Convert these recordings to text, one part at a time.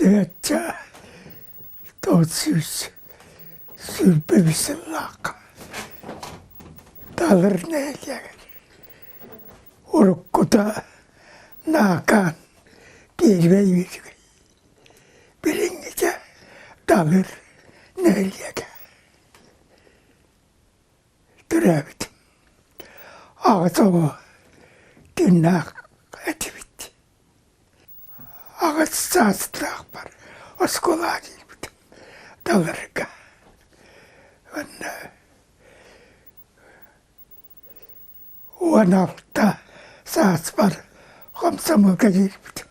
Тыһыынча 925 сыллаахха Далыр нэһилиэгэр уруккута Наакаан Первэй үчүгэй, билиҥҥитэ Далыр нэһилиэгэ төрөөбүтүм. Аҕыс оҕо тыыннаах этибит. Аҕыс саастаахпар оскуолаҕа киирбитим Далырга. Уонна 16 сааспар хомсомуолга киирбитим.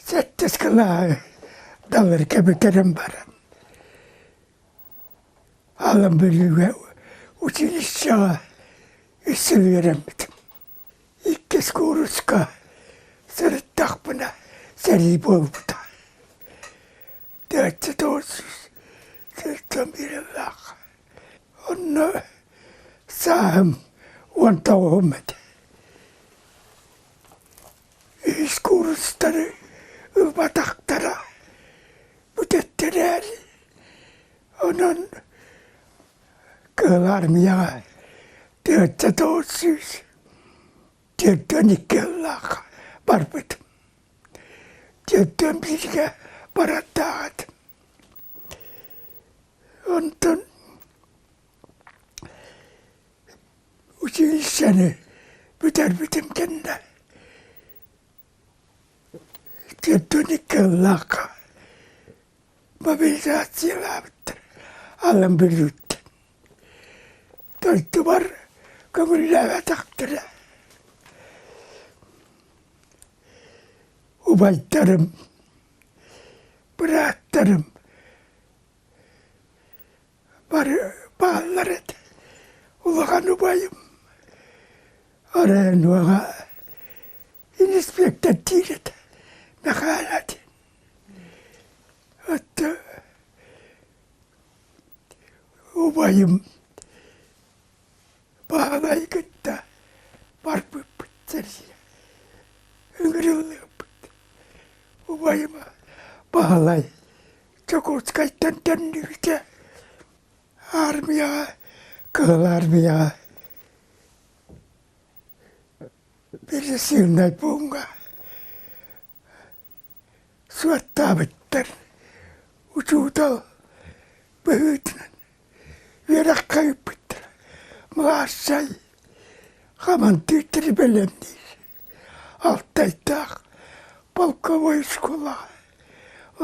Сэттис кылааһы Далырга бүтэрэн баран Алын Бүлүүгэ училищеҕа үс сыл үөрэммитим. Иккис кууруска сырыттахпына сэрии буолбута. 1941 ыллаах. Онно сааһым 19-ум этэ. Үһүс куурустары ылбатахтара бүтэттэрээри. Онон Кыһыл Армияҕа 1942 сыллаах барбытым. 41-гэ барардаах этим. Онтон училищены бүтэрбитим кэннэ 42 сыллаахха мобилизациялаабыттар Алын Бүлүүттэн. Дойдубар көҥүллээбэтэхтэрэ. Убайдарым, бырааттарым бары бааллар этэ. Улахан убайым Оройуонуоҕа иниспиэктэрдиир этэ Мэхээлэ диэн. Отто убайым Баһылай кытта барбыппыт сэриигэ ыҥырыллыбыппыт. Убайым Баһылай Дьокуускайтан төннүбүтэ. Армияҕа, Кыһыл Армияҕа Пересильнай пууҥҥа суоттаабыттар. Учуутал быһыытынан үөрэххэ ыыппыттара. Младшай хамандыырдары бэлэмниир. Алтайдаах полковой школаҕа.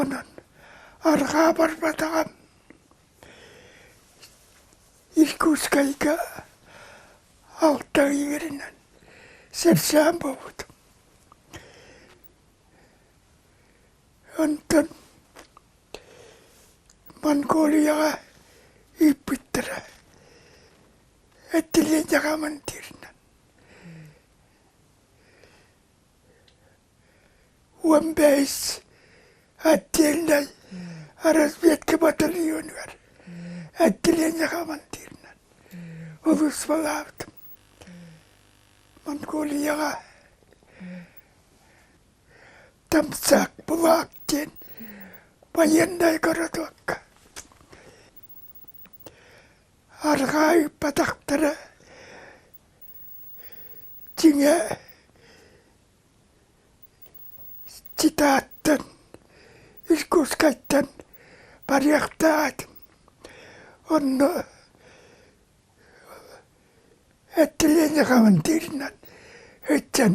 Онон арҕаа барбатаҕым. Иркутскайга алта ый үөрэнэн сэрсээн буолбутум. Онтон Монголияҕа ыыппыттара. Отделениеҕа командирынан. 15 отдельнай разведка батальонугар отделение командирынан улууспалаабытым. Монголияҕа Тамсак Булак диэн военнай городокка арҕаа ыыппатахтара дьиҥэ Читаттан, Иркутскайтан барыахтаах этим. Онно отделение командирынан сылдьан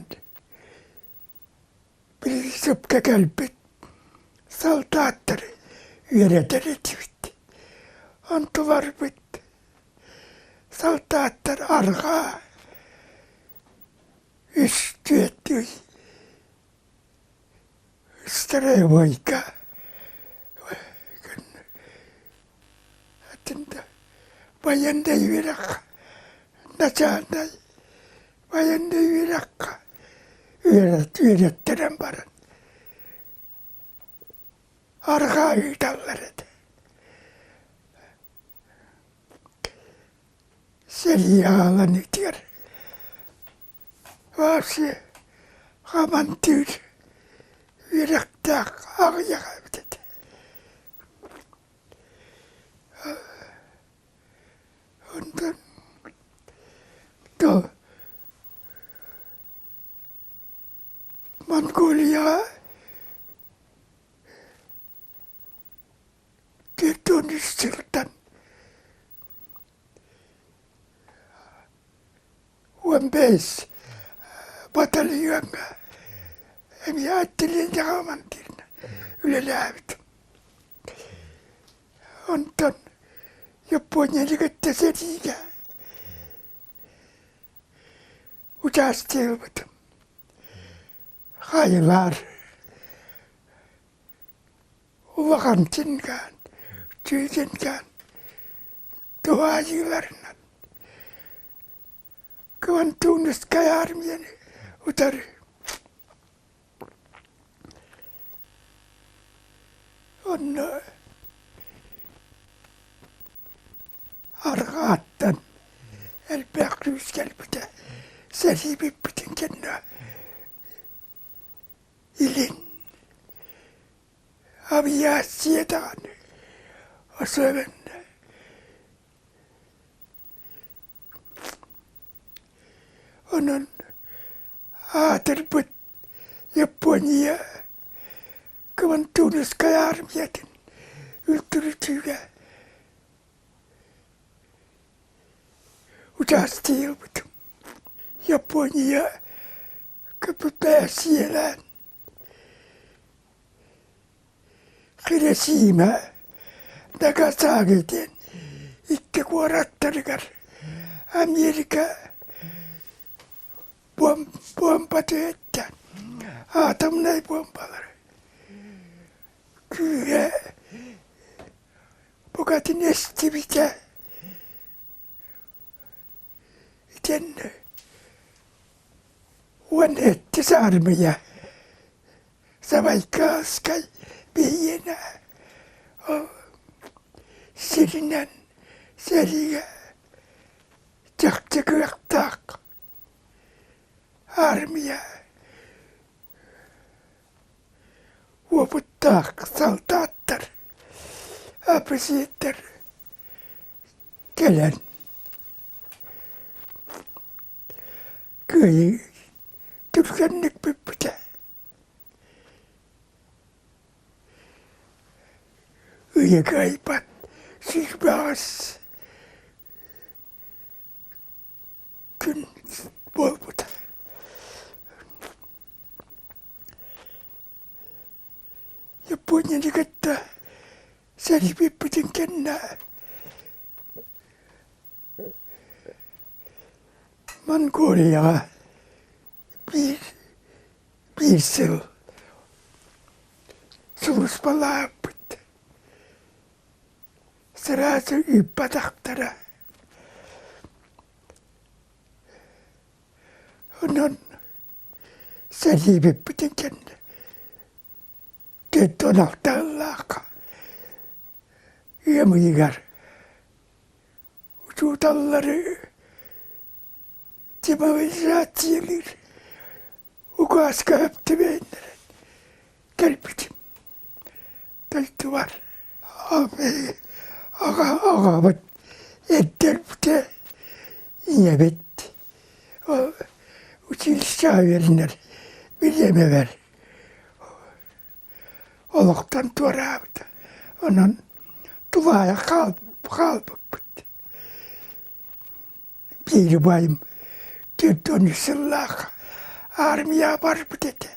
принципкэ кэлбит солдаттары үөрэтэр этибит. Онтуларбыт солдаттар арҕаа үс түөрт ый строевойга военнай үөрэххэ начальнай военнай үөрэххэ үөрэттэрэн баран арҕаа ыыталлар этэ. Сэрии аалан итигэр вообще хамантыыр. Үөрэхтээх аҕыйах эбит этэ. Онтон то Монголияҕа 43 сылтан 15 батальоҥҥа эмиэ отделениеҕа командирынан үлэлээбитим. Онтон Японияны кытта сэриигэ участие ылбытым. Хайылар улахан Чингаан, Чүүчүнкаан туһаайыыларынан Квантунскай армияны утары Онно арҕааттан элбэх күүс кэлбитэ. Сэрии бүппүтүн кэннэ илин авиация даҕаны особенно Онон аатырбыт Япония Квантунскай армиятын үлтүрүтүүгэ участие ылбытым. Япония КПП-сиэлээн Хиросима, Нагасаки диэн икки куораттарыгар Америка буомбаты эттэ, атомнай буомбалары күүһэ букатын эстибитэ. Итиннэ 17 аармыйа Забайкальскай биһиэнэ ол сиринэн сэриигэ чахчы кыахтаах армия уопуттаах солдаттар, офицердар кэлэн кыайыы түргэнник бүппүтэ. Ыйы кыайбат 28 күн буолбута. Японияны кытта сэрии бүппүтүн кэннэ Монголияҕа биир биир сыл сулууспалаабыт. Сразу ыыппатахтара. Онон сэрии бүппүтүн кэннэ 46 сыллаахха ыам ыйыгар учууталлары демобилизациялыыр указка өптүбэйиннэрэн кэлбитим. Дойдубар аҕа аҕабыт эрдэрбитэ ийэбит училищеҕа үөрэнэр бириэмэбэр олохтон туораабыта. Онон тулаайах хаалбыппыт. Биир убайым 43 сыллаах армияҕа барбыт этэ.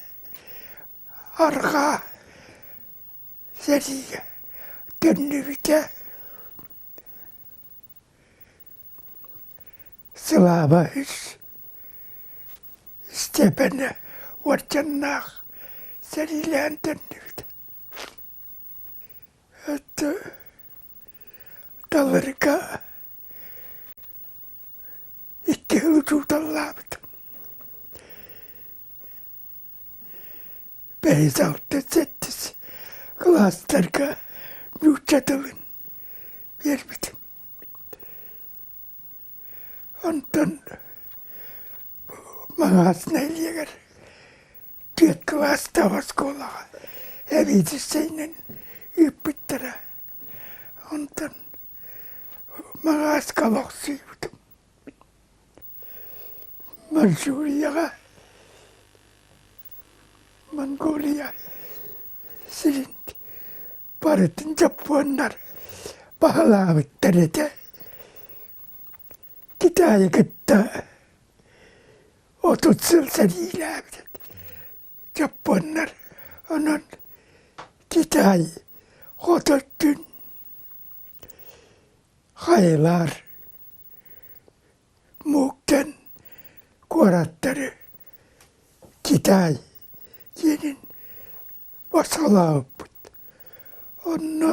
Арҕаа сэриигэ төннүбүтэ. Сылааба үс Степенэ уордьаннаах сэриилээн төннүбүтэ. Это Далырга икки сыл учууталлаабытым. Бэһис, алтыс, сэттис кылаастарга нуучча тылын биэрбитим. Онтон Маҥаас нэһилиэгэр Түөрт кылаастаах оскуолаҕа эбиэдиссэйинэн ыыппыттара. Онтон маҕааска олохсуйбутум. Манчжурияҕа Монголия сирин барытын дьоппуоннар баһылаабыттар этэ. Китайы кытта 30 сыл сэриилээбит дьоппуоннар. Онон Китай хото өттүн хайалар Муктен куораттары Китай диэнин босхолообуппут. Онно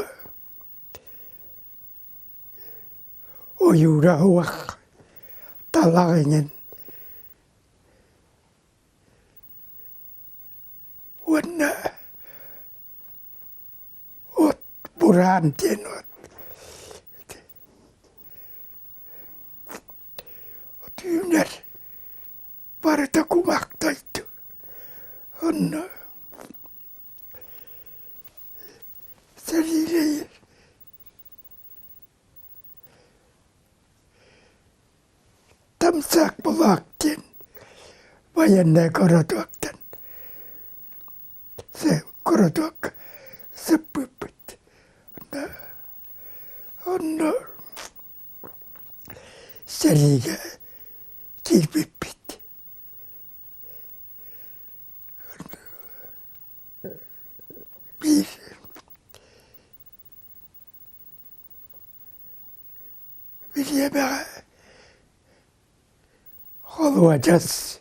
ойуура уох талах иҥин уонна от бураан диэн от от үүнэр барыта кумах дойду онно сэриилэһэр Тамсаак Булаак диэн военнай городоктан городок сыппыппыт. Онно сэриигэ киирбиппит. Биир Бириэмэҕэ холуодьас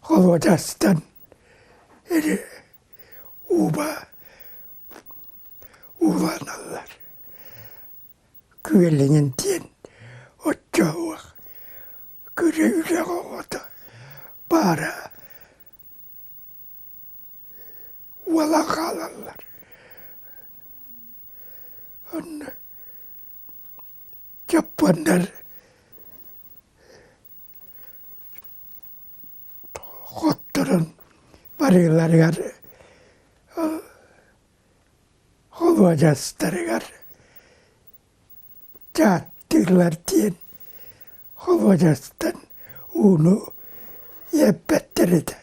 холуодьастан или ууба ууланаллар күөлүнэн диэн оччоһуох кыра үрэх оҕото баара уолан хаалаллар. Онно дьоппуоннар хотторон барыыларыгар холуодьастарыгар дьааттыыллар диэн холуодьастан ууну иэппэттэр этэ.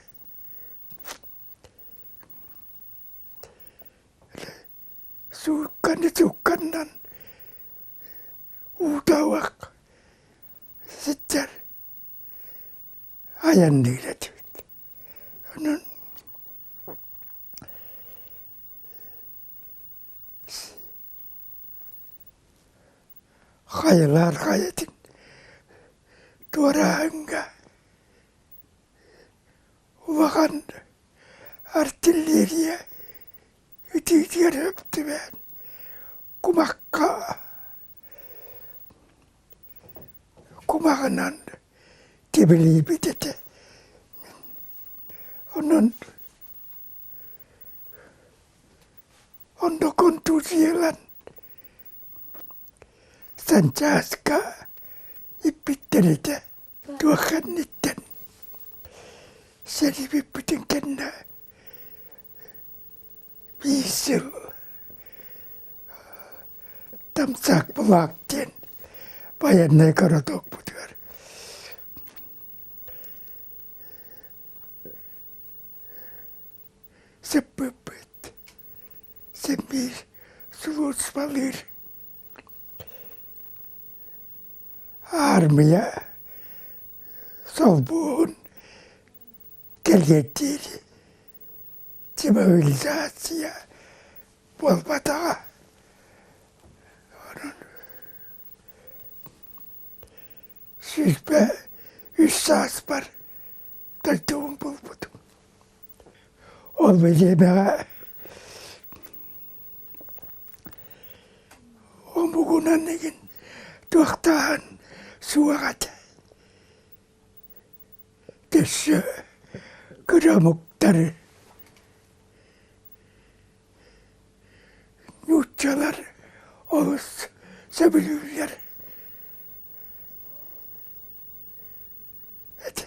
Суукканы суукканнан уута сылдьар айанныыр этибит. Онон хайалаар хайатын туорааһыҥҥа улахан артиллерия итиитигэр өптүбээн кумахха кумаҕынан тибилийбит этэ. Онон онно контузиялан санчааска иппиттэр этэ. Туох кэнниттэн сэрии бүппүтүн кэннэ биир сыл Тамсаак Булаак диэн байыаннай городокпутугар сыппыппыт. Син биир сулууспалыыр Аармыйа солбуһун кэлиэттиир демобилизация буолбатаҕа. Онон 123 сааспар дойдубун булбутум. Ол бириэмэҕэ Омугунан игин туохтааһын суох этэ. Өссө кыра омуктары нууччалар олус сөбүлүүллэр этэ.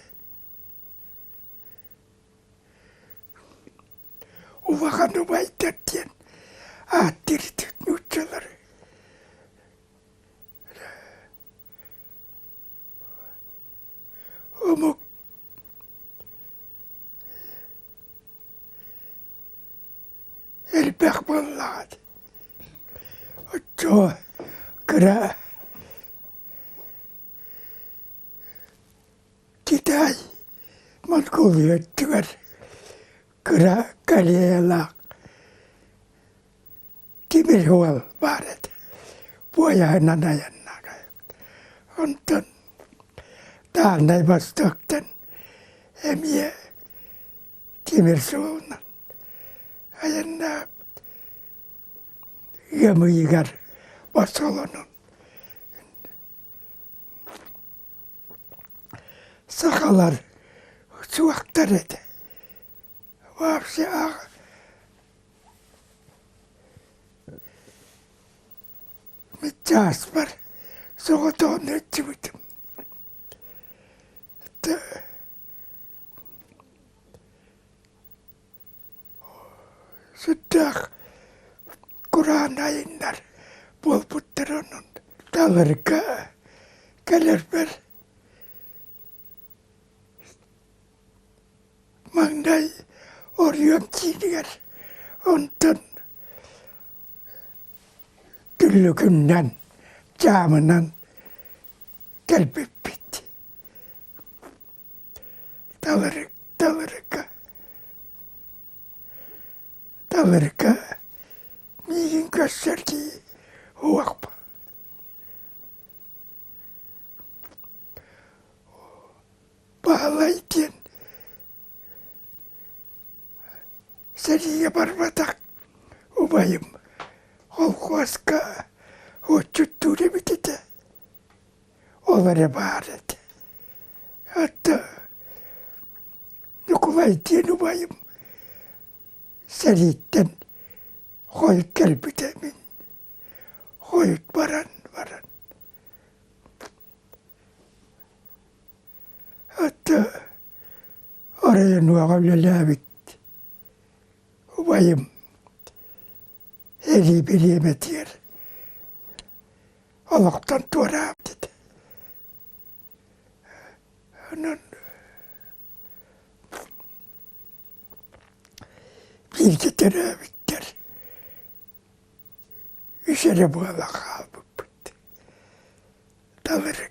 Улахан убайдар диэн ааттыыр нууччалары. Омук элбэх буоллаҕа дии. Оччоҕо кыра Китай Монголия өттүгэр кыра Кореялаах тимир суол баар этэ. Пуойаһынан айаннаах. Онтон Дальнай Востоктан эмиэ тимир суолунан айаннаабыт. Ыам ыйыгар босхолонон Сахалар суохтар этэ. Вообще чааспар соҕотоҕун сылдьыбытым. Сүрдээх кураан айаннар буолбуттар онон Далырга кэлэрбэр маҥнай оройуон киинигэр, онтон Түллүкүннэн, Дьаамынан кэлбиппит. Талырык, талырыка, талырыка миигин көрсөр киһи уохпа. Баһылай диэн сэриигэ барбатах убайым холкуоска отчуттуур эбит этэ. Ол эрэ баар этэ. Хатта Ньукулай диэн убайым сэрииттэн хойут кэлбитэ мин. Хойут баран баран. Хатта оройуонуоҕа үлэлээбит убайым эрии бириэмэтигэр олохтон туораабыт этэ. Онон бииргэ төрөөбүттэр үс эрэ буола хаалбыппыт. Талыры.